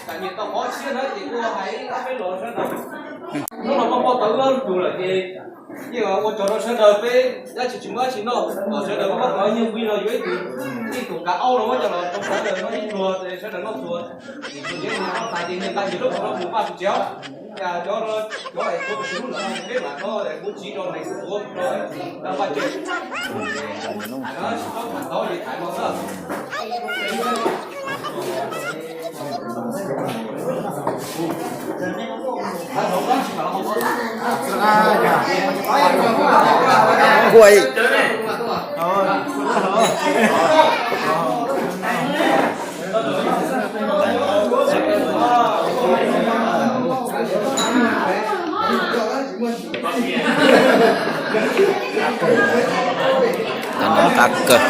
Tam niam tau qhov tshiab na ces ua hais ob peb los sawv daws. Hnub no muaj poj tau wb ob tug lawm ces yeej ua tsaug rau sawv daws, peb dab tsi tsis muaj dab tsi noj, kom sawv daws muab qhov nyiaj nqi los yuav ib tug, ib tug kav aub los muab coj los rau sawv daws noj ib pluag, sawv daws noj txhua. Ces niaj hnub no mus Paj Tswv Tsev, cov, cov es tuav tus lub lawm peb mam rov kuv txiv rau neeg tuav rau Paj Tswv Tsev. Tham no tsis txhob tham ntau ces tham no xwb. Kuaj. Qab kawg.